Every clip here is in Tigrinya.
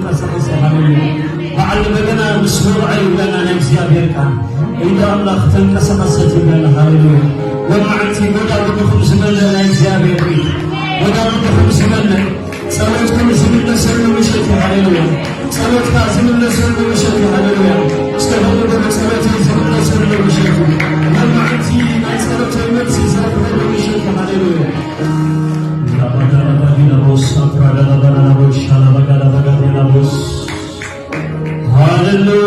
ተንቀሳቐሰ። ሃሌሉያ። በዓል በገና ምስ ወቕዐ ይብለና ናይ እግዚኣብሔር ቃል። ኢድ ኣምላኽ ተንቀሳቐሰት ይብለና። ሃሌሉያ። ሎማዓንቲ ጎዳጉድኹም ዝመልእ ናይ እግዚኣብሔር ኢድ። ጎዳጉድኹም ዝመልእ፣ ጸሎትኩም ዝምለሰሉ ምሸት እዩ። ሃሌሉያ። ጸሎትካ ዝምለሰሉ ምሸት እዩ። ሃሌሉያ። እስከ ከምኡ በሉ፣ ጸሎተይ ዝምለሰሉ ምሸት እዩ። ሎማዓንቲ ናይ ጸሎተይ መልሲ ዝረኽበሉ ምሸት እዩ። ሃሌሉያ። ላባዳላባዲላቦስ፣ አፕራዳላባዳላቦስ። ሃሌሉያ፣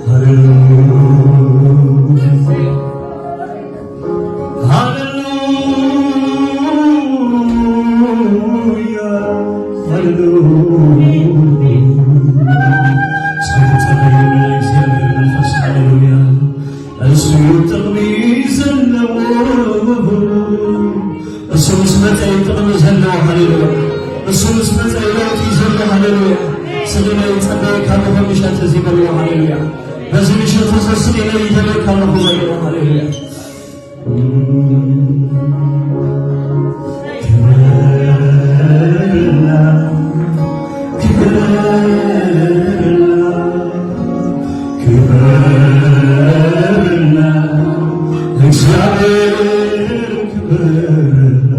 ሃሌሉያ፣ ሃሌሉያ፣ ሃሌሉያ። ጸሎት ጸሎት መንፈስ፣ ሃሌሉያ። እሱ ጥቕሚ ዘለዎ፣ እሱ ምስ መጸ እዩ ጥቕሚ ዘለዎ። ሃሌሉያ። እሱ ምስ መጸ እዩ ለውጢ ዘሎ። ሃሌሉያ። ስለ ናይ ጸባይ ካብ ምሸት እዚ በልዎ። ሃሌሉያ። በዚ ምሸት እዚ ስለ ናይ ይደለካ ኣለኹ በልዎ። ሃሌሉያ። ክብርና፣ ክብርና፣ ክብርና፣ እግዚኣብሔር ክብርና፣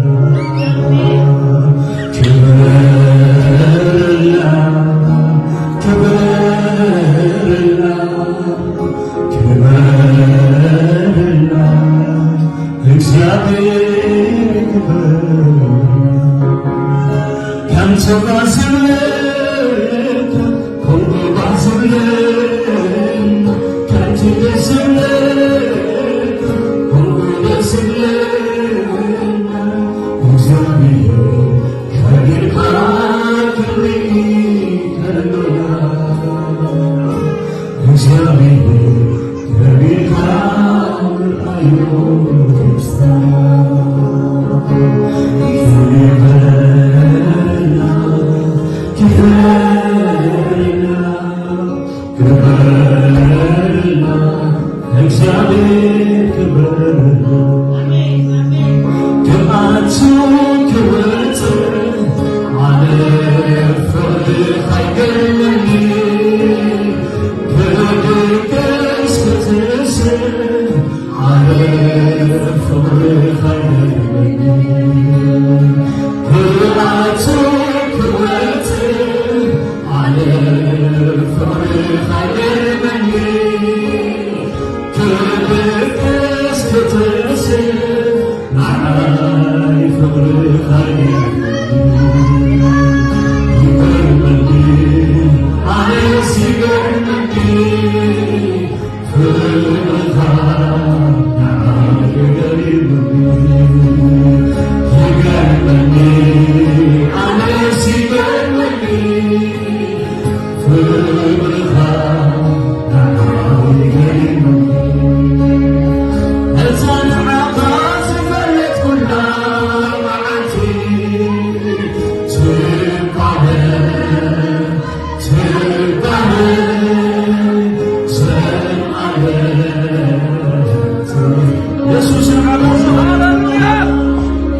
ክብርና፣ ክብርና። ክበረልና እግዚኣብሔር ክበረልና። ከምቲ ባዝብለካ ከምኡ ባዝብለካ ከምቲ ደስ ዝብለካ ከምኡ ደስ ዝብለካ እግዚኣብሔር ከቢርካ ክብሪ ይግበረልና። እግዚኣብሔር ከቢርካ ምርኣዩ ደስታ ይግበረልና፣ ይግበረልና፣ ይግበረልና። እግዚኣብሔር ክብር ክብኣቱ ክወፅእ ኣነ ፍቕርኻ ይገርመኒ። ክወድቅስ ክትስእ ኣነ ፍቕርኻ ይገርመኒ። ክብኣቱ ክወፅእ ኣነ ፍቕርኻ ይገርመኒ። ክብርስ ክትስእ ንዓይ ፍቕርኻ ይገርመኒ፣ ይገርመኒ፣ ኣነስ ይገርመኒ። ፍቕርኻ ንዓይ ይገርመኒ፣ ይገርመኒ፣ ኣነስ ይገርመኒ። ፍቕርኻ ንዓይ ይገርመኒ። እታ ንዓኻ ዝፈለጥኩላ መዓልቲ ትባረኽ፣ ትባረኽ፣ ዘልኣለም። የሱስ ንዓኻ፣ ሃሌሉያ።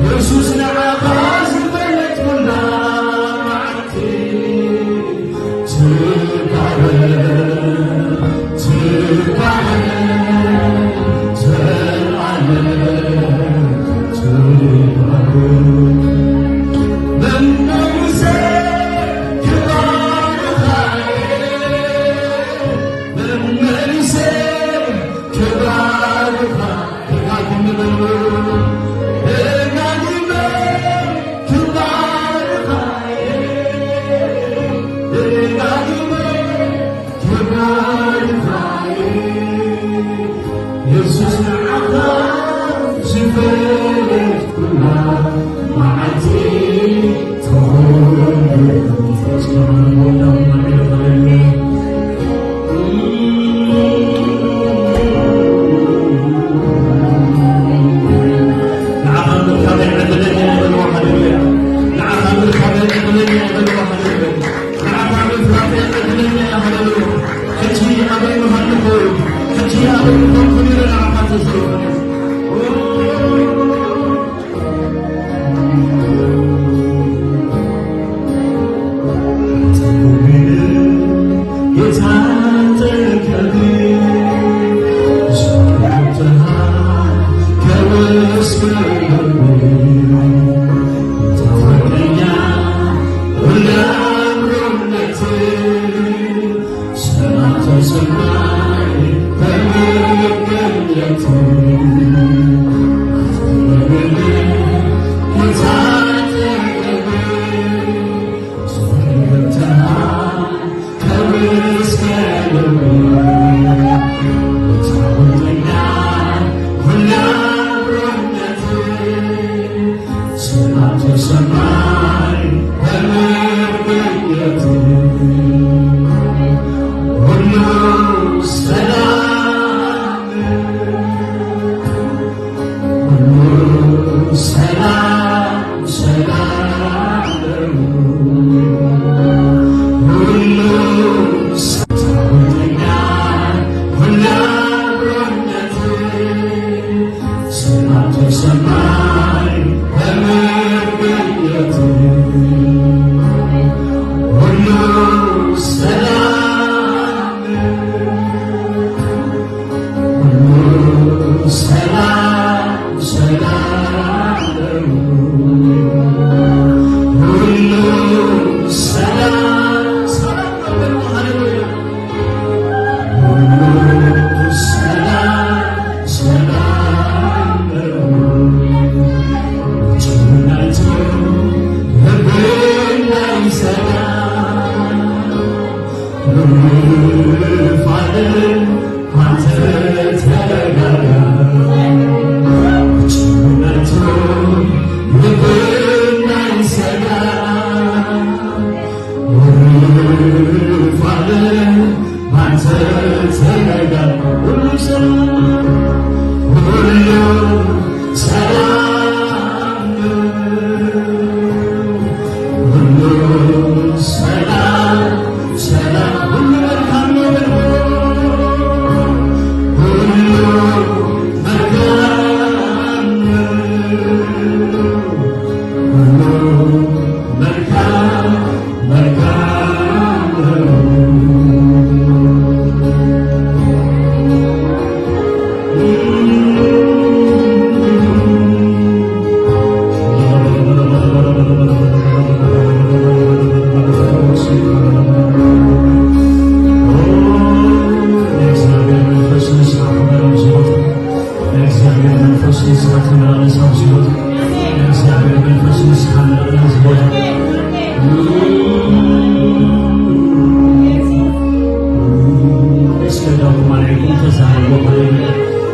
የሱስ ንዓኻ ዝፈለጥኩላ መዓልቲ የሱስ ንዓኻ ዝፈለጥኩላ መዓልቲ ትኹን። እስከ ሃሌሉያ። ንዓኻ ምርካበይ ዕድለኛ እየ በልዎ። ሃሌሉያ። ንዓኻ ምርካበይ ዕድለኛ እየ በልዎ። ሃሌሉያ። ንዓኻ ምፍላጠይ ዕድለኛ እየ። ሃሌሉያ። ሕጂ ኣበይ ምዃንኩ፣ ሕጂ ኣበይ ምዃንኩ ኢለ ንዓኻ ተዘይበለ።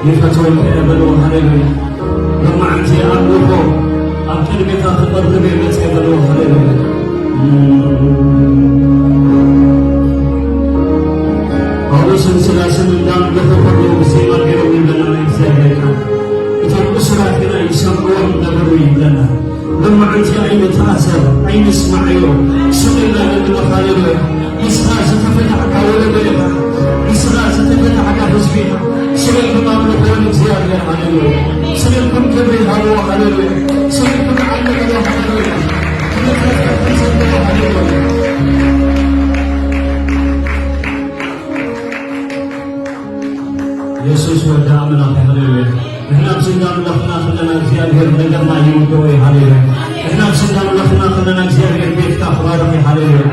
ይፈትወካ እየ በልዎ። ሃሌሉያ። ሎማዓንቲ ኣምልኾ ኣብ ቅድሜኻ ክቐርብ እየ መፅየ በልዎ። ሃሌሉያ። ጳውሎስን ሲላስን እንዳምለኹ ከለዉ ብዜማ ገይሮም ይብለና ናይ እግዚኣብሔር ቃል። እቶም እሱራት ግና ይሰምዕዎም ነበሩ ይብለና። ሎማዓንቲ ኣይንተኣሰር፣ ኣይንስማዓዮ። ስቕ ኢልና ንብሎ። ሃሌሉያ። ንስኻ ዝተፈታሕካ ወለዶ ኢኻ። ንስኻ ዝተፈታሕካ ህዝቢ ኢኻ። ስቕ ኢልኩም ኣምልኽዎ ንእግዚኣብሔር። ሃሌሉያ። ስቕ ኢልኩም ክብሪ ሃብዎ። ሃሌሉያ። ስቕ ኢልኩም ዓምልኽዎ። ሃሌሉያ። ክብሪ ንመንፈስ ቅዱስ ሃሌሉያ። የሱስ ወዲ ኣምላኽ እዩ። ሃሌሉያ። ንሕና ኣብዚ እንዳምለኽና ከለና እግዚኣብሔር ነገርና ይውድኦ እዩ። ሃሌሉያ። ንሕና ኣብዚ እንዳምለኽና ከለና እግዚኣብሔር ቤትካ ክባርኽ እዩ። ሃሌሉያ።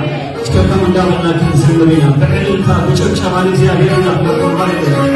እስከ ከም እንዳበልና ክንዝምር ኢና። ብዕልልታ፣ ብጭብጨባ ንእግዚኣብሔር ኢና ክነቕርብ። ሃሌሉያ።